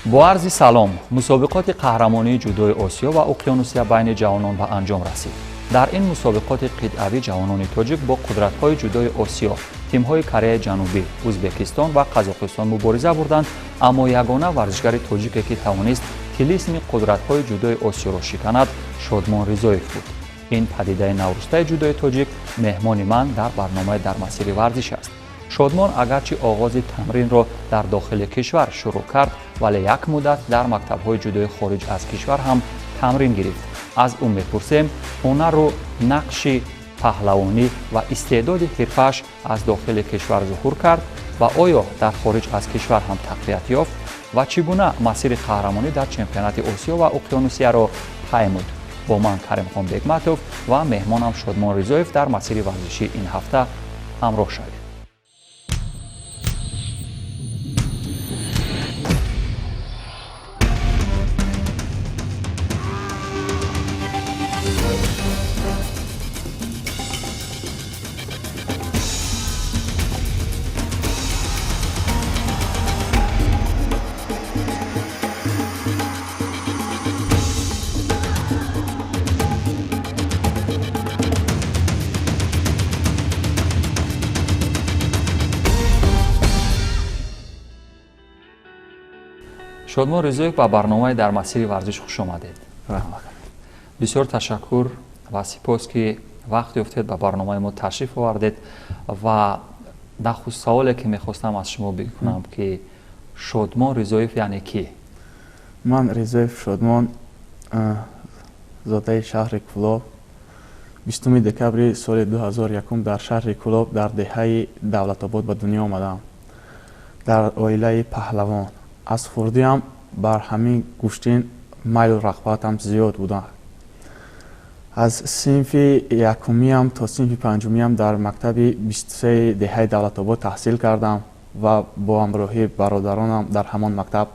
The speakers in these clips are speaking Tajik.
Бо арзи салом, мусобиқоти қаҳрамонии ҷудои Осиё ва Уқёнусия байни ҷавонон ба анҷом расид. Дар ин мусобиқоти қитъавӣ ҷавонони тоҷик бо қудратҳои ҷудои Осиё, тимҳои Кореяи Ҷанубӣ, Ӯзбекистон ва Қазоқистон мубориза бурданд, аммо ягона варзишгари тоҷике, ки тавонист тилисми қудратҳои ҷудои Осиёро шиканад, Шодмон Ризоев буд. Ин падидаи наврустаи ҷудои тоҷик меҳмони ман дар барномаи «Дар масири варзиш» аст. Шодмон агарчи оғози тамринро дар дохили кишвар шурӯъ кард, вале як муддат дар мактабҳои ҷудои хориҷ аз кишвар ҳам тамрин гирифт. Аз ӯ мепурсем, ҳунару нақши паҳлавонӣ ва истеъдоди ҳирфааш аз дохили кишвар зуҳур кард ва оё дар хориҷ аз кишвар ҳам тақвият ёфт ва чӣ гуна масири қаҳрамонӣ дар чемпионати Осиё ва Уқёнусияро паймуд. Бо ман Каримхон Бекматов ва меҳмонам Шодмон Ризоев дар масири варзишии ин ҳафта ҳамроҳ шавед. Шодмон Ризоев, ба барномаи «Дар масири варзиш» хуш омадед. Бисёр ташаккур ва сипос, ки вақт ёфтед, ба барномаи мо ташриф овардед. Ва нахуст саволе, ки мехостам аз шумо бикунам, ки Шодмон Ризоев яъне кӣ? Ман Ризоев Шодмон, зодаи шаҳри Кӯлоб, 20 декабри соли 2001 дар шаҳри Кӯлоб, дар деҳаи Давлатобод ба дунё омадам, дар оилаи паҳлавон. Аз хурдиам бар ҳамин гӯштин майлу рағбатам зиёд буда. Аз синфи якумиам то синфи панҷумиам дар мактаби 23 деҳаи Давлатобод таҳсил кардам ва бо ҳамроҳии бародаронам дар ҳамон мактаб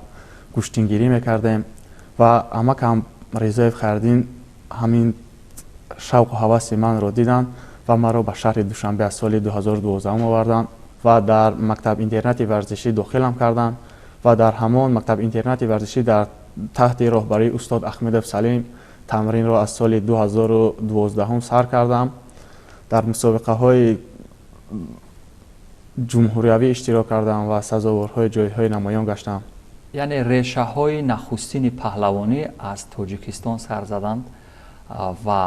гӯштингирӣ мекардем. Ва амакам Ризоев Хайриддин ҳамин шавқу ҳаваси манро диданд ва маро ба шаҳри Душанбе аз соли 2012 оварданд ва дар мактаб интернати варзишӣ дохилам карданд. Ва дар ҳамон мактаб интернати варзишӣ дар таҳти роҳбарии устод Ахмедов Салим тамринро аз соли 2012 сар кардам. Дар мусобиқаҳои ҷумҳуриявӣ иштирок кардам ва сазоворҳои ҷойҳои намоён гаштам. Яъне решаҳои нахустини паҳлавонӣ аз Тоҷикистон сар заданд ва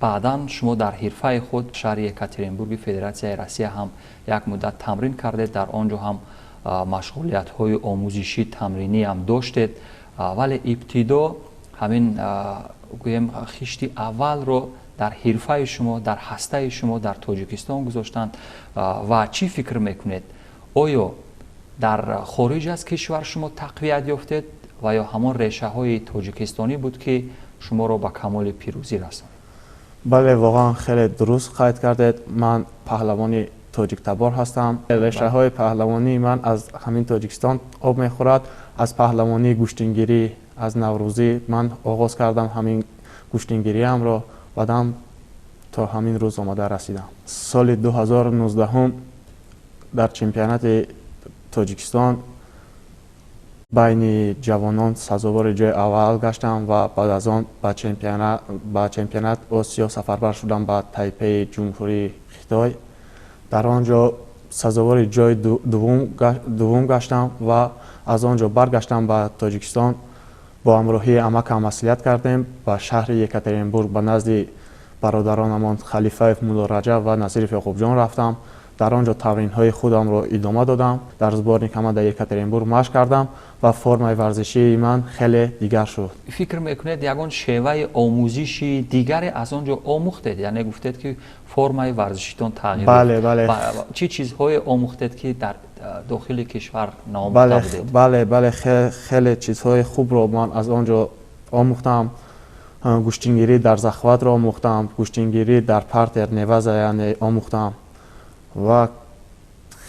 баъдан шумо дар ҳирфаи худ шаҳри Екатеринбурги Федератсияи Россия ҳам як муддат тамрин кардед, дар он ҷо ҳам машғулиятҳои омӯзишӣ, тамринӣ ҳам доштед, вале ибтидо ҳамин, гӯем, хишти аввалро дар ҳирфаи шумо, дар ҳастаи шумо дар Тоҷикистон гузоштанд. Ва чӣ фикр мекунед, оё дар хориҷ аз кишвар шумо тақвият ёфтед ва ё ҳамон решаҳои тоҷикистонӣ буд, ки шуморо ба камоли пирӯзӣ расонд? Бале, воқеан хеле дуруст қайд кардед. Ман паҳлавони тоҷиктабор ҳастам. Решаҳои паҳлавонии ман аз ҳамин Тоҷикистон об мехӯрад. Аз паҳлавонии гӯштингирӣ, аз наврӯзӣ ман оғоз кардам ҳамин гӯштингириамро, баъдам то ҳамин рӯз омада расидам. Соли 2019 дар чемпионати Тоҷикистон байни ҷавонон сазовори ҷои аввал гаштам ва баъд аз он ба чемпионат Осиё сафарбар шудам, ба Тайпеи Ҷумҳурии Хитой. Дар он ҷо сазовори ҷои дуввум гаштам ва аз он ҷо баргаштам ба Тоҷикистон. Бо ҳамроҳии амакам маслиҳат кардем, ба шаҳри Екатеринбург ба назди бародаронамон Халифаев Муллораҷаб ва Насиров Ёқубҷон рафтам. Дар он ҷо тамринҳои худамро идома додам. Дар сборный командаи Екатеринбург машқ кардам ва формаи варзишии ман хеле дигар шуд. Фикр мекунед, ягон шеваи омӯзиши дигаре аз он ҷо омӯхтед? Яъне гуфтед, ки формаи варзишитон тағйир. Бале. Чӣ чизҳое омӯхтед, ки дар дохили кишвар наомӯхта будед? Бале, хеле чизҳои хубро ман аз он ҷо омӯхтам. Гӯштингирӣ дар захватро омӯхтам, гӯштингирӣ дар партер, неваза яъне омӯхтам ва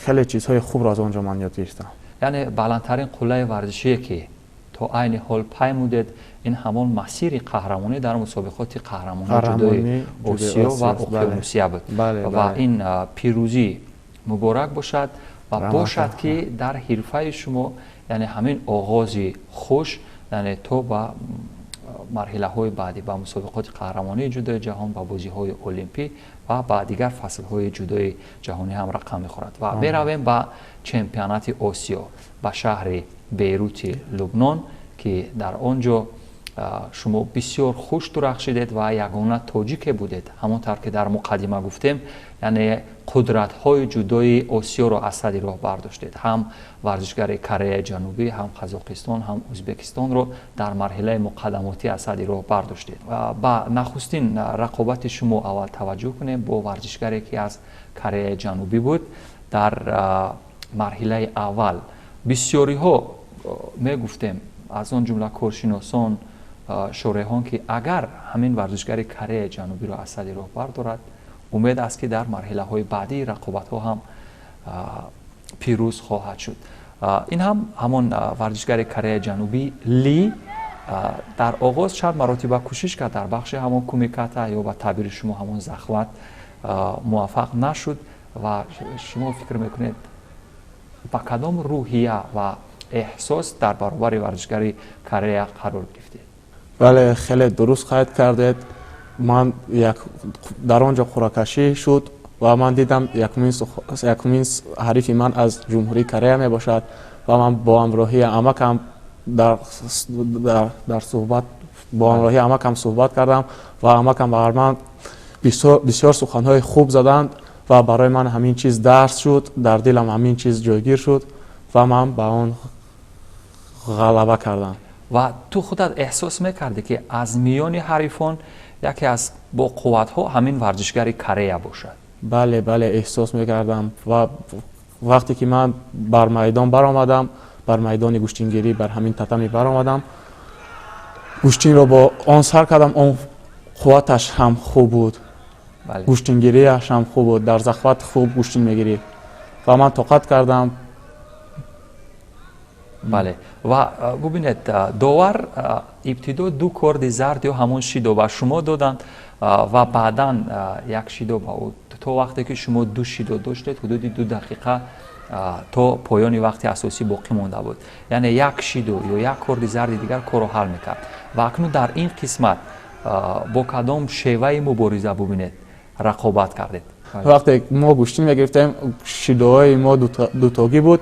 хеле чизҳои хубро аз он ҷо ман ёд гирифтам. Яъне баландтарин қуллаи варзишие, ки то айни ҳол паймудед, ин ҳамон масири қаҳрамонӣ дар мусобиқоти қаҳрамонии ҷудои Осиё ва Уқёнусия буд. Ва ин пирӯзӣ муборак бошад ва бошад, ки дар ҳирфаи шумо, Яъне ҳамин оғози хуш, яъне то ба марҳилаҳои баъдӣ, ба мусобиқоти қаҳрамонии ҷудои ҷаҳон, ба бозиҳои олимпӣ ва ба дигар фаслҳои ҷудои ҷаҳонӣ ҳам рақам мехӯрад. Ва меравем ба чемпионати Осиё, ба шаҳри Бейрути Лубнон, ки дар он ҷо шумо бисёр хуш дурахшидед ва ягона тоҷике будед. Ҳамон тавр ки дар муқаддима гуфтем, яъне қудратҳои ҷудои Осиёро аз сади роҳ бардоштед. Ҳам варзишгари Кореяи Ҷанубӣ, ҳам Қазоқистон, ҳам Ӯзбекистонро дар марҳилаи муқаддамотӣ аз сади роҳ бардоштед. Ба нахустин рақобати шумо аввал таваҷҷӯҳ кунем бо варзишгаре ки аз Кореяи Ҷанубӣ буд. Дар марҳилаи аввал бисёриҳо мегуфтем, аз он ҷумла коршиносон, шореҳон, ки агар ҳамин варзишгари Кореяи Ҷанубиро аз сади роҳ бардорад, умед аст, ки дар марҳилаҳои баъдии рақобатҳо ҳам пирӯз хоҳад шуд. Ин ҳам ҳамон варзишгари Кореяи Ҷанубӣ Ли дар оғоз чанд маротиба кӯшиш кард дар бахши ҳамон кумиката ё ба таъбири шумо ҳамон захват, муваффақ нашуд. Ва шумо фикр мекунед, ба кадом рӯҳия ва эҳсос дар баробари варзишгари Корея қарор гирифтед? Бале, хеле дуруст қайд кардед. Ман дар он ҷо қуръакашӣ шуд ва ман дидам, якумин ҳарифи ман аз Ҷумҳурии Корея мебошад ва ман бо ҳамроҳии амакам дар суҳбат бо ҳамроҳии амакам суҳбат кардам ва амакам бар ман бисёр суханҳои хуб заданд ва барои ман ҳамин чиз дарс шуд, дар дилам ҳамин чиз ҷойгир шуд ва ман ба он ғалаба кардам. Ва ту худат эҳсос мекардӣ, ки аз миёни ҳарифон яке аз боқувватҳо ҳамин варзишгари Корея бошад? Бале, эҳсос мекардам. Ва вақте ки ман бар майдон баромадам, бар майдони гӯштингирӣ, бар ҳамин татами баромадам, гӯштинро бо он сар кардам, он қувваташ ҳам хуб буд, гӯштингириаш ҳам хуб буд, дар захват хуб гӯштин мегирифт ва ман тоқат кардам. Бале, ва бубинед, довар ибтидо ду корди зард ё ҳамон шидо ба шумо доданд ва баъдан як шидо ба ӯ. То вақте ки шумо ду шидо доштед, ҳудуди 2 дақиқа то поёни вақти асосӣ боқӣ монда буд. Яъне як шидо ё як корди зарди дигар корро ҳал мекард. Ва акнун дар ин қисмат бо кадом шеваи мубориза, бубинед, рақобат кардед? Вақте мо гӯштин мегирифтем, шидоҳои мо дутогӣ буд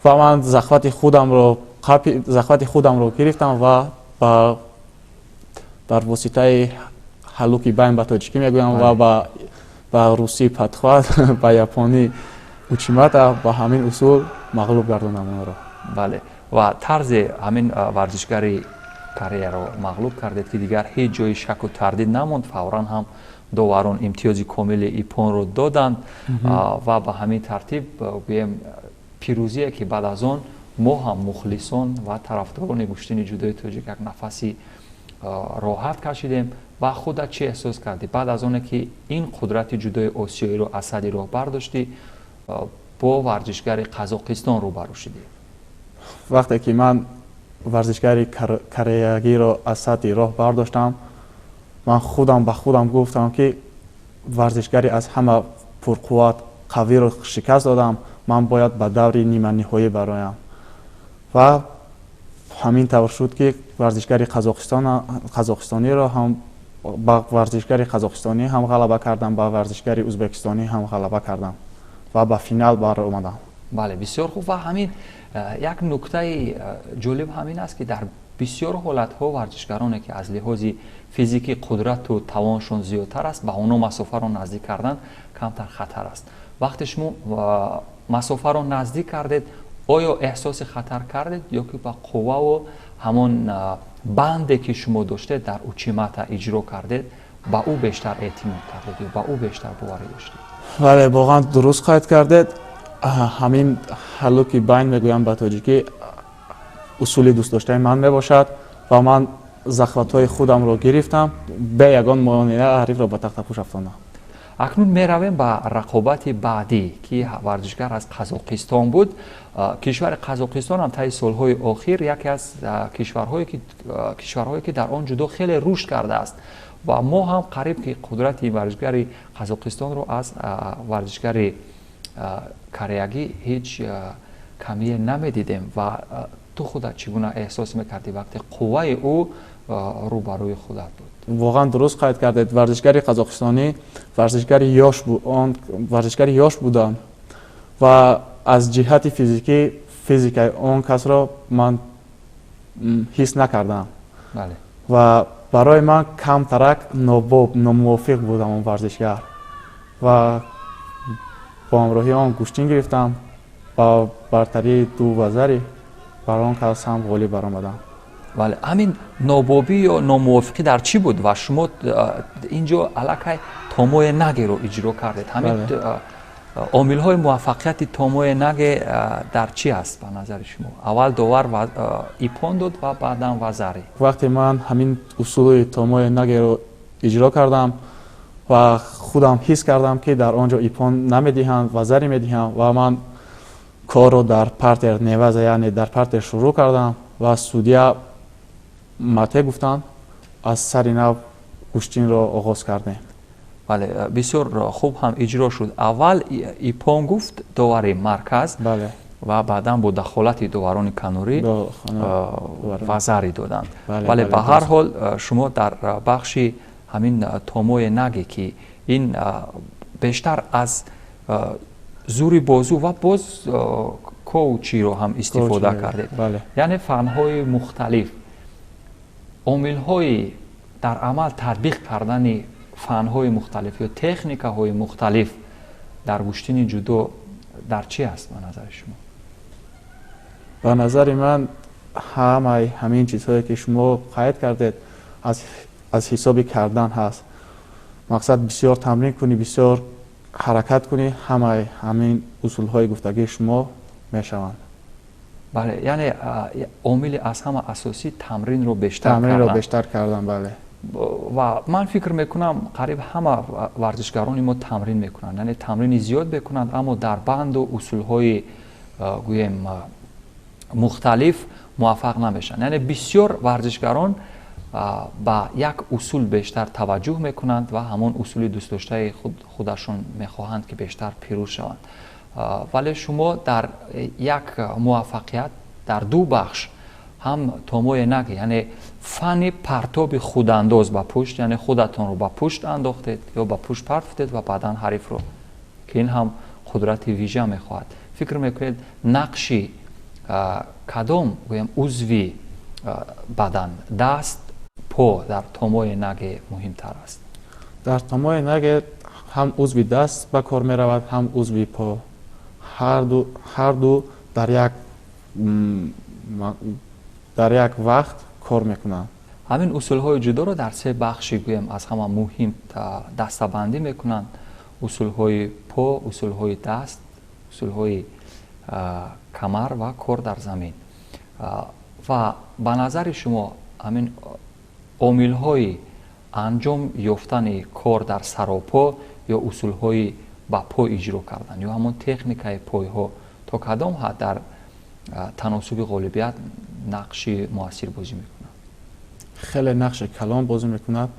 ва ман захвати худамро гирифтам ва бар воситаи ҳалуки байн, ба тоҷикӣ мегӯям, ва ба русӣ подхват, ба японӣ учимата, ба ҳамин усул мағлуб гардонам онро. Бале, ва тарзе ҳамин варзишгари Кореяро мағлуб кардед, ки дигар ҳеҷ ҷои шаку тардид намонд. Фавран ҳам доварон имтиёзи комили ипонро доданд ва ба ҳамин тартиб, гӯем, пирӯзие, ки баъд аз он мо ҳам, мухлисон ва тарафдорони гӯштини ҷудои тоҷик, як нафаси роҳат кашидем. Ва худат чӣ эҳсос кардӣ баъд аз оне ки ин қудрати ҷудои осиёиро аз сади роҳ бардоштӣ, бо варзишгари Қазоқистон рӯбарӯ шудӣ? Вақте ки ман варзишгари кореягиро аз сатҳи роҳ бардоштам, ман худам ба худам гуфтам, ки варзишгари аз ҳама пурқувват, қавиро шикаст додам, ман бояд ба даври ниманиҳоӣ бароям. Ва ҳамин тавр шуд, ки варзишгари қазоқистониро ҳам, ба варзишгари қазоқистонӣ ҳам ғалаба кардам, ба варзишгари ӯзбекистонӣ ҳам ғалаба кардам ва ба финал баромадам. Бале, бисёр хуб. Ва ҳамин як нуктаи ҷолиб ҳамин аст, ки дар бисёр ҳолатҳо варзишгароне, ки аз лиҳози физикӣ қудрату тавоншон зиёдтар аст, ба онҳо масофаро наздик кардан камтар хатар аст. Вақте шумо масофаро наздик кардед, оё эҳсоси хатар кардед ё ки ба қувваву ҳамон банде, ки шумо доштед, дар учимата иҷро кардед, ба ӯ бештар эътимод кардед ё ба ӯ бештар боварӣ доштед? Бале, воқеан дуруст қайд кардед. Ҳамин ҳалуки байн мегӯям ба тоҷикӣ, усули дӯстдоштаи ман мебошад ва ман захватҳои худамро гирифтам, бе ягон монеа ҳарифро ба тахтапӯш афтондам. Акнун меравем ба рақобати баъдӣ, ки варзишгар аз Қазоқистон буд. Кишвари Қазоқистон ҳам таи солҳои охир яке аз кишварҳое, ки дар он ҷудо хеле рушд кардааст. Ва мо ҳам қариб ки қудрати варзишгари Қазоқистонро аз варзишгари кореягӣ ҳеҷ камие намедидем. Ва Ту худат чӣ гуна эҳсос мекардӣ, вақте қувваи ӯ рӯбарӯи худат буд? Воқеан, дуруст қайд кардед. Варзишгари қазоқистонӣ варзишгари ёш, он варзишгари ёш буданд ва аз ҷиҳати физикӣ физикаи он касро ман ҳис накардам ва барои ман камтарак нобоб, номувофиқ буд он варзишгар ва бо ҳамроҳии он гӯштин гирифтам, ба бартарии ду вазари бар он кас ҳам ғолиб баромадам. Бале, ҳамин нобобӣ ё номувофиқӣ дар чӣ буд? Ва шумо ин ҷо аллакай томои нагеро иҷро кардед. Ҳамин омилҳои муваффақияти томои наге дар чӣ аст, ба назари шумо? Аввал довар иппон дод ва баъдан вазари. Вақте ман ҳамин усули томои нагеро иҷро кардам ва худам ҳис кардам, ки дар он ҷо иппон намедиҳанд, вазари медиҳанд, ва ман корро дар партер неваза, яъне дар партер шурӯъ кардам ва судья мате гуфтанд, аз сари нав гӯштинро оғоз кардем. Бале, бисёр хуб ҳам иҷро шуд. Аввал иппон гуфт довари марказ ва баъдан бо дахолати доварони канорӣ вазари доданд. Вале ба ҳар ҳол шумо дар бахши ҳамин томои наге, ки ин бештар аз зури бозу ва боз коучиро ҳам истифода кардед, яъне фанҳои мухталиф, омилҳои дар амал татбиқ кардани фанҳои мухталиф ё техникаҳои мухталиф дар гӯштини ҷудо дар чӣ аст, ба назари шумо? Ба назари ман, ҳамаи ҳамин чизҳое, ки шумо қайд кардед, аз ҳисоби кардан ҳаст. Мақсад, бисёр тамрин кунӣ, бисёр ҳаракат кунӣ, ҳамаи ҳамин усулҳои гуфтагии шумо мешаванд. Бале, яъне омили аз ҳама асосӣ тамринро бештар тамринро бештар кардан, бале. Ва ман фикр мекунам, қариб ҳама варзишгарони мо тамрин мекунанд, яъне тамрини зиёд мекунанд, аммо дар банду усулҳои, гӯем, мухталиф муваффақ намешаванд. Яъне бисёр варзишгарон ба як усул бештар таваҷҷӯҳ мекунанд ва ҳамон усули дӯстдоштаи худашон мехоҳанд, ки бештар пирӯз шаванд. Вале шумо дар як муваффақият дар ду бахш ҳам томои наги, яъне фанни партоби худандоз ба пушт, яъне худатонро ба пушт андохтед ё ба пушт партофтед ва баъдан ҳарифро, ки ин ҳам қудрати вижа мехоҳад. Фикр мекунед, нақши кадом, гӯям, узви бадан, даст, по дар томои наге муҳимтар аст? Дар томои наге ҳам узви даст ба кор меравад, ҳам узви по. Ҳарду дар як вақт кор мекунанд. Ҳамин усулҳои ҷудоро дар се бахши, гӯем, аз ҳама муҳим дастабандӣ мекунанд: усулҳои по, усулҳои даст, усулҳои камар ва кор дар замин. Ва ба назари шумо, ҳамин омилҳои анҷом ёфтани кор дар саропо ё усулҳои ба по иҷро кардан ё ҳамон техникаи пойҳо то кадом ҳад дар таносуби ғолибият нақши муассир бозӣ мекунад? Хеле нақши калон бозӣ мекунад.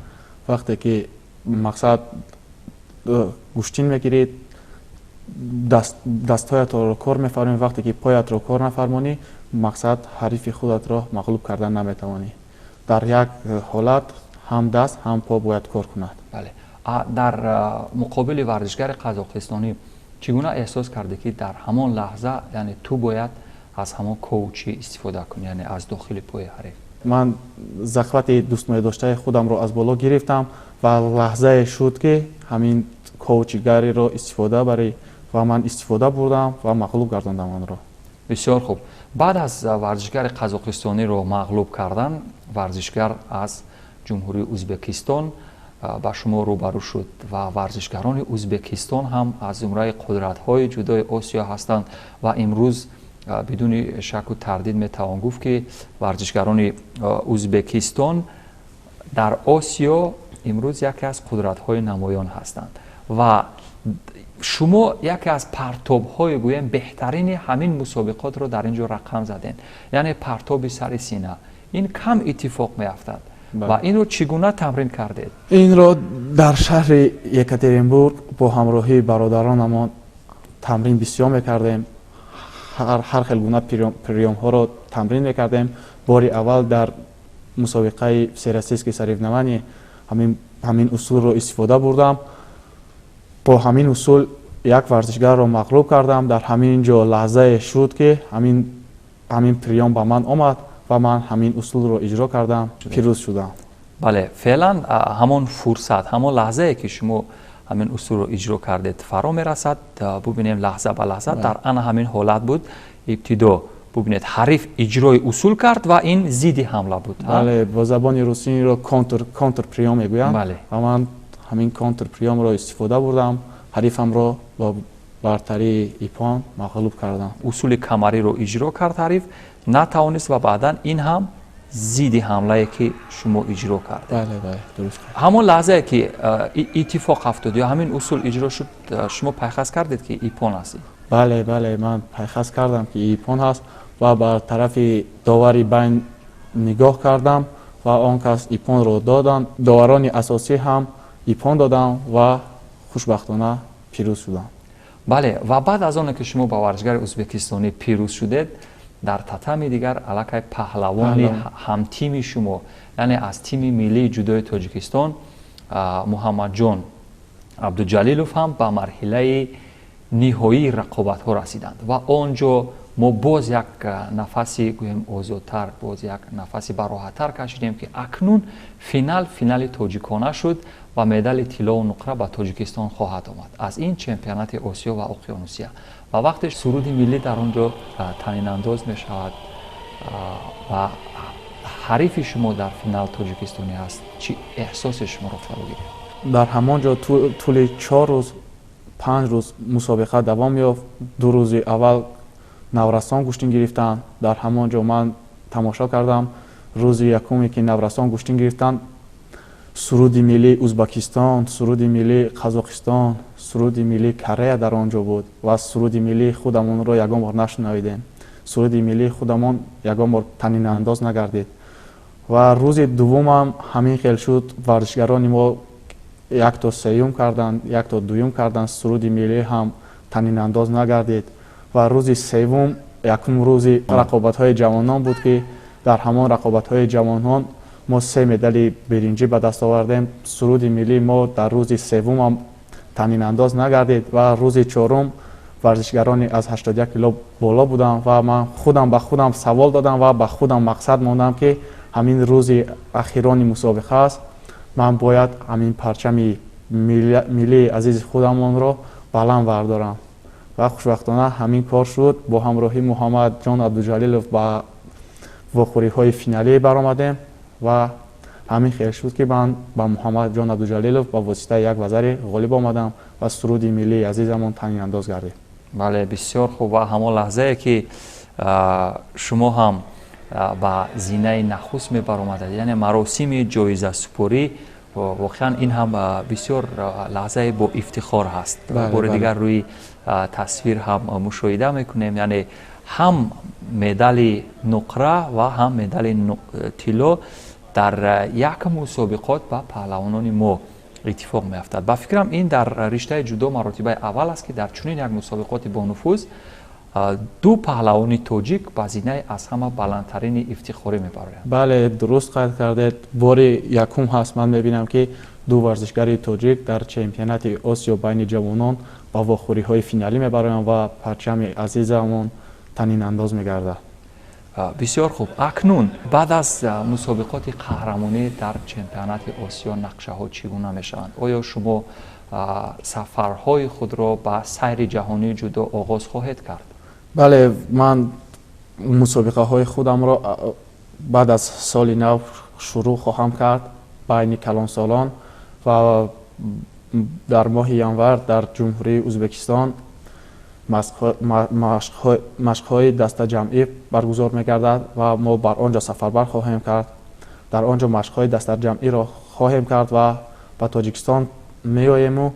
Вақте ки, мақсад, гӯштин мегирид, дастҳоятро кор мефармонӣ. Вақте ки поятро кор нафармонӣ, мақсад, ҳарифи худатро мағлуб кардан наметавонӣ. Дар як ҳолат ҳам даст, ҳам по бояд кор кунад. Бале, дар муқобили варзишгари қазоқистонӣ чӣ гуна эҳсос кардӣ, ки дар ҳамон лаҳза, яъне ту бояд аз ҳамон коучӣ истифода кунӣ, яъне аз дохили пои ҳариф? Ман захвати дӯстмедоштаи худамро аз боло гирифтам ва лаҳзае шуд, ки ҳамин коучигариро истифода барӣ, ва ман истифода бурдам ва мағлуб гардондам онро. Бисёр хуб. Баъд аз варзишгари қазоқистониро мағлуб кардан, варзишгар аз Ҷумҳурии Ӯзбекистон ба шумо рӯбарӯ шуд ва варзишгарони Ӯзбекистон ҳам аз зумраи қудратҳои ҷудои Осиё ҳастанд ва имрӯз бидуни шаку тардид метавон гуфт, ки варзишгарони Ӯзбекистон дар Осиё имрӯз яке аз қудратҳои намоён ҳастанд. Ва шумо яке аз партобҳои, гӯем, беҳтарини ҳамин мусобиқотро дар ин ҷо рақам задед, яъне партоби сари сина. Ин кам иттифоқ меафтад. Ва инро чӣ гуна тамрин кардед? Инро дар шаҳри Екатеринбург бо ҳамроҳии бародаронамон тамрин бисёр мекардем, ҳар хел гуна приёмҳоро. тамрин мекардем. Бори аввал дар мусобиқаи всероссийский соревнование ҳамин усулро истифода бурдам. Бо ҳамин усул як варзишгарро мағлуб кардам. Дар ҳамин ҷо лаҳзае шуд, ки ҳамин приём ба ман омад ва ман ҳамин усулро иҷро кардам, пирӯз шудам. Бале, феълан ҳамон фурсат, ҳамон лаҳзае, ки шумо ҳамин усулро иҷро кардед, фаро мерасад. Бубинем, лаҳза ба лаҳза дар ана ҳамин ҳолат буд. Ибтидо, бубинед, ҳариф иҷрои усул кард ва ин зидди ҳамла буд. Бале, бо забони русӣ инро контр приём мегӯянд. Ва ман ҳамин контр приёмро истифода бурдам, ҳарифамро бо бартарии иппон мағлуб кардам. Усули камариро иҷро кард ҳариф, натавонист ва баъдан ин ҳам зидди ҳамлае, ки шумо иҷро кардед. Бале, дуруст. Ҳамон лаҳзае, ки иттифоқ афтод ё ҳамин усул иҷро шуд, шумо пайхас кардед, ки иппон аст? Бале, ман пайхас кардам, ки иппон ҳаст, ва бар тарафи довари байн нигоҳ кардам ва он кас иппонро доданд. Доварони асосӣ ҳам иппон додам ва хушбахтона пирӯз шудам. Бале, ва баъд аз оне, ки шумо ба варзишгари ӯзбекистонӣ пирӯз шудед, дар татами дигар аллакай паҳлавони ҳамтими шумо, яъне аз тими миллии ҷудои Тоҷикистон, Муҳаммадҷон Абдуҷалилов ҳам ба марҳилаи ниҳоии рақобатҳо расиданд ва он ҷо мо боз як нафаси, гӯем, озодтар, боз як нафаси бароҳаттар кашидем, ки акнун финал финали тоҷикона шуд ва медали тиллову нуқра ба Тоҷикистон хоҳад омад аз ин чемпионати Осиё ва Уқёнусия. Ва вақте суруди миллӣ дар он ҷо танинандоз мешавад ва ҳарифи шумо дар финал тоҷикистонӣ аст, чӣ эҳсосе шуморо фаро гирифт? Дар ҳамон ҷо тӯли 4 рӯз, 5 рӯз мусобиқа давом ёфт. 2 рӯзи аввал наврасон гӯштин гирифтанд, дар ҳамон ҷо ман тамошо кардам. Рӯзи якуме, ки наврасон гӯштин гирифтанд, суруди миллии Узбакистон, суруди миллии Қазоқистон, суруди миллии Корея дар он ҷо буд ва суруди миллии худамонро ягон бор нашунавидем. Суруди миллии худамон ягон бор танинандоз нагардид. Ва рӯзи дуввумам ҳамин хел шуд. Варзишгарони мо як то сеюм карданд, як то дуюм карданд, суруди миллӣ ҳам танинандоз нагардид. Ва рӯзи севум, якум рӯзи рақобатҳои ҷавонон буд, ки дар ҳамон рақобатҳои ҷавонон мо се медали биринҷӣ ба даст овардем. Суруди миллии мо дар рӯзи севумам танинандоз нагардид. Ва рӯзи чорум варзишгарони аз 81 кило боло будам ва ман худам ба худам савол додам ва ба худам мақсад мондам, ки ҳамин рӯзи ахирони мусобиқа аст, ман бояд ҳамин парчами миллии азизи худамонро баланд бардорам. Ва хушбахтона ҳамин кор шуд. Бо ҳамроҳии Муҳаммадҷон Абдуҷалилов ба вохӯриҳои финалӣ баромадем ва ҳамин хел шуд, ки ман ба Муҳаммадҷон Абдуҷалилов ба воситаи як вазари ғолиб омадам ва суруди миллии азизамон танинандоз гардид. Бале, бисёр хуб. Ва ҳамон лаҳзае, ки шумо ҳам ба зинаи нахуст мебаромадад, яъне маросими ҷоизасупорӣ, воқеан ин ҳам бисёр лаҳзаи бо ифтихор ҳаст. Бори дигар рӯи тасвир ҳам мушоҳида мекунем, яъне ҳам медали нуқра ва ҳам медали тилло дар як мусобиқот ба паҳлавонони мо иттифоқ меафтад. Ба фикрам, ин дар риштаи ҷудо маротибаи аввал аст, ки дар чунин як мусобиқоти бонуфуз ду паҳлавони тоҷик ба зинаи аз ҳама баландтарини ифтихорӣ мебароянд. Бале, дуруст қайд кардед. Бори якум ҳаст, ман мебинам, ки ду варзишгари тоҷик дар чемпионати Осиё байни ҷавонон ба вохӯриҳои финалӣ мебароянд ва парчами азизамон танинандоз мегардад. Бисёр хуб. Акнун баъд аз мусобиқоти қаҳрамонӣ дар чемпионати Осиё нақшаҳо чӣ гуна мешаванд? Оё шумо сафарҳои худро ба сайри ҷаҳонии ҷудо оғоз хоҳед кард? Бале, ман мусобиқаҳои худамро баъд аз соли нав шурӯъ хоҳам кард байни калонсолон ва дар моҳи январ дар Ҷумҳурии Ӯзбекистон машқҳои дастаҷамъӣ баргузор мегардад ва мо бар он ҷо сафарбар хоҳем кард. Дар он ҷо машқҳои дастаҷамъиро хоҳем кард ва ба Тоҷикистон меоему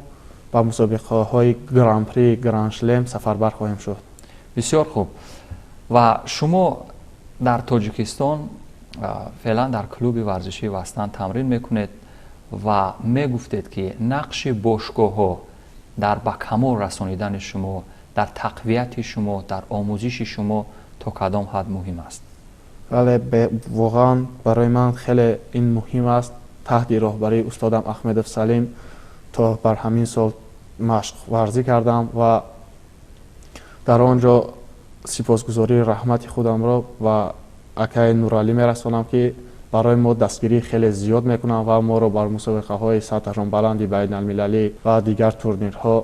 ба мусобиқаҳои Гран-при, Гранд-шлем сафарбар хоҳем шуд. Бисёр хуб. Ва шумо дар Тоҷикистон феълан дар клуби варзишии «Вастан» тамрин мекунед ва мегуфтед, ки нақши бошгоҳҳо дар ба камол расонидани шумо, дар тақвияти шумо, дар омӯзиши шумо то кадом ҳад муҳим аст? Бале, воқеан барои ман хеле ин муҳим аст. Таҳти роҳбарии устодам Аҳмедов Салим то бар ҳамин сол машқ варзӣ кардам ва дар он ҷо сипосгузории раҳмати худамро ба акаи Нуралӣ мерасонам, ки барои мо дастгирии хеле зиёд мекунанд ва моро бар мусобиқаҳои сатҳашон баланди байналмилалӣ ва дигар турнирҳо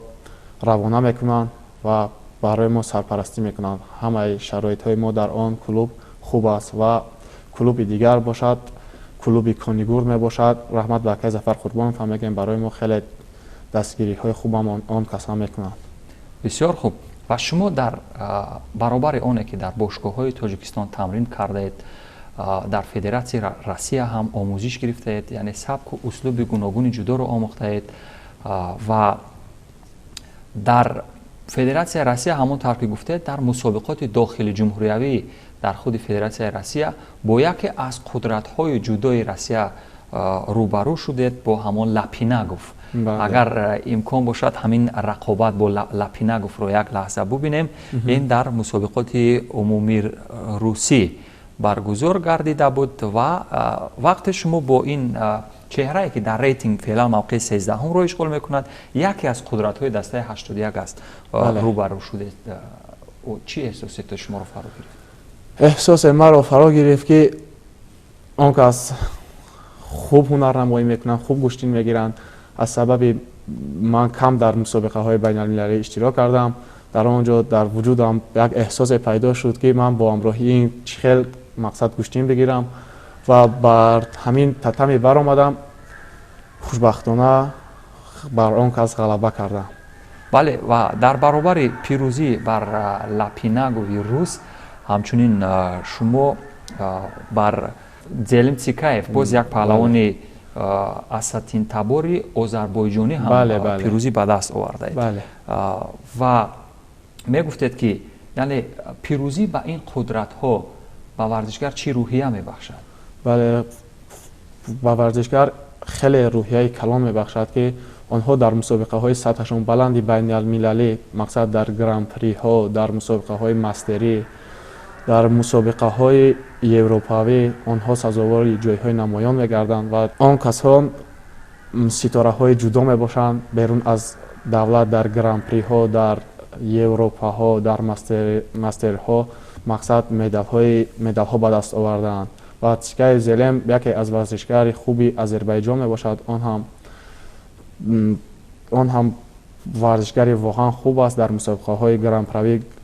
равона мекунанд ва барои мо сарпарастӣ мекунанд. Ҳамаи шароитҳои мо дар он клуб хуб аст ва клуби дигар бошад, клуби Конигур мебошад. Раҳмат ба акаи Зафар Қурбонов ҳам мегӯем, барои мо хеле дастгириҳои хубам он кас ҳам мекунанд. Бисёр хуб. Ва шумо дар баробари оне ки дар бошгоҳҳои Тоҷикистон тамрин кардаед, дар Федератсияи Россия ҳам омӯзиш гирифтаед, яъне сабку услуби гуногуни ҷудоро омӯхтаед ва дар Федератсияи Россия, ҳамон тавр ки гуфтед, дар мусобиқоти дохили ҷумҳуриявӣ дар худи Федератсияи Россия бо яке аз қудратҳои ҷудои Россия рӯбарӯ шудед, бо ҳамон Лапинагов. Агар имкон бошад, ҳамин рақобат бо Лапинаговро як лаҳза бубинем. Ин дар мусобиқоти умумии русӣ баргузор гардида буд ва вақте шумо бо ин чеҳрае, ки дар рейтинг феълан мавқеи 13-ҳумро ишғол мекунад, яке аз қудратҳои дастаи 81 аст, рӯбарӯ шудед, чӣ эҳсосе шуморо фаро гирифт? Эҳсосе маро фаро гирифт, ки он кас хуб ҳунарнамоӣ мекунанд, хуб гӯштин мегиранд. Аз сабаби ман кам дар мусобиқаҳои байналмилалӣ иштирок кардам, дар он ҷо дар вуҷудам як эҳсосе пайдо шуд, ки ман бо ҳамроҳии ин чӣ хел мақсад гӯштин бигирам ва бар ҳамин татами баромадам. Хушбахтона, бар он кас ғалаба кардам. Бале, ва дар баробари пирӯзӣ бар Лапинагови рус, ҳамчунин шумо бар Зелим Цикаев, боз як паҳлавони асатинтабори озарбойҷонӣ, ҳам пирӯзӣ ба даст овардаед. Ва мегуфтед, ки яъне пирӯзӣ ба ин қудратҳо ба варзишгар чӣ рӯҳия мебахшад? Бале, ба варзишгар хеле рӯҳияи калон мебахшад, ки онҳо дар мусобиқаҳои сатҳашон баланди байналмилалӣ, мақсад, дар гран-приҳо, дар мусобиқаҳои мастерӣ, дар мусобиқаҳои европавӣ онҳо сазовори ҷойҳои намоён мегарданд ва он касҳо ситораҳои ҷудо мебошанд. Берун аз давлат дар гран-приҳо, дар европаҳо, дар мастерҳо, мақсад, медалҳо ба даст овардаанд. Ва Цикаев Зелем яке аз варзишгари хуби Озарбойҷон мебошад. Он ҳам варзишгари воқеан хуб аст, дар мусобиқаҳои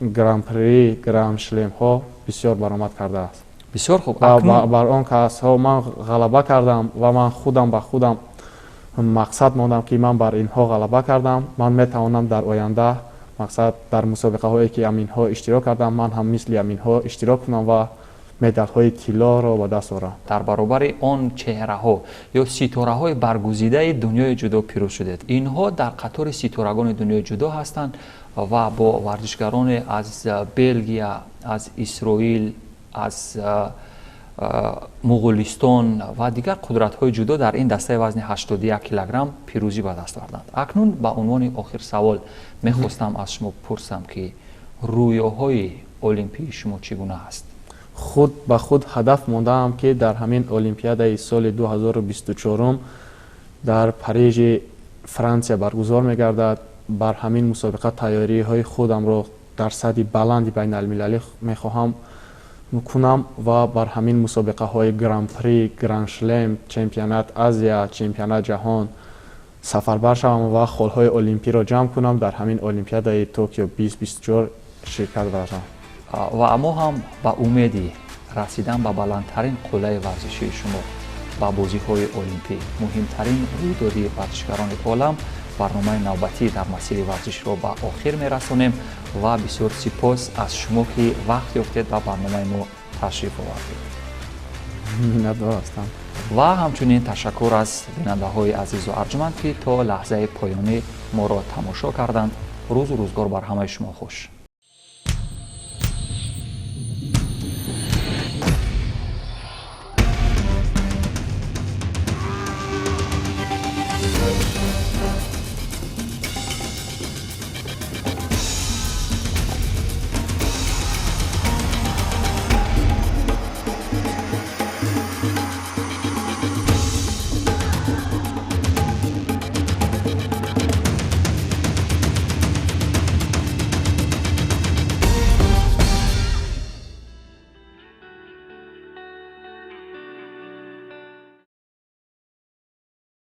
гран-при, гран-шлемҳо бисёр баромад кардааст. Бисёр хуб. Бар он касҳо ман ғалаба кардам ва ман худам ба худам мақсад мондам, ки ман бар инҳо ғалаба кардам, ман метавонам дар оянда, мақсад, дар мусобиқаҳое ки аминҳо иштирок кардам, ман ҳам мисли аминҳо иштирок кунам ва медалҳои тиллоро ба даст орам. Дар баробари он чеҳраҳо ё ситораҳои баргузидаи дунёи ҷудо пирӯз шудед. Инҳо дар қатори ситорагони дунёи ҷудо ҳастанд ва бо варзишгароне аз Белгия, аз Исроил, аз Муғулистон ва дигар қудратҳои ҷудо дар ин дастаи вазни 81 килограмм пирӯзӣ ба даст оварданд. Акнун ба унвони охир савол мехостам аз шумо пурсам, ки рӯёҳои олимпии шумо чӣ гуна аст? Худ ба худ ҳадаф мондаам, ки дар ҳамин олимпиадаи соли 2024 дар Парижи Франсия баргузор мегардад, бар ҳамин мусобиқа тайёриҳои худамро дар сатҳи баланди байналмилалӣ мехоҳам кунам ва бар ҳамин мусобиқаҳои гран-при, гран-шлем, чемпионат Азия, чемпионат ҷаҳон сафарбар шавам ва холҳои олимпиро ҷамъ кунам, дар ҳамин олимпиадаи Токио 2024 ширкат варзам. Ва мо ҳам ба умеди расидан ба баландтарин қуллаи варзишии шумо, ба бозиҳои олимпӣ, муҳимтарин рӯйдоди варзишгарони олам, барномаи навбатӣ «Дар масири варзишро ба охир мерасонем ва бисёр сипос аз шумо, ки вақт ёфтед ба барномаи мо ташриф овардед. Миннатдор ҳастам. Ва ҳамчунин ташаккур аз бинандаҳои азизу арҷманд, ки то лаҳзаи поёнӣ моро тамошо карданд. Рӯзу рӯзгор бар ҳамаи шумо хуш.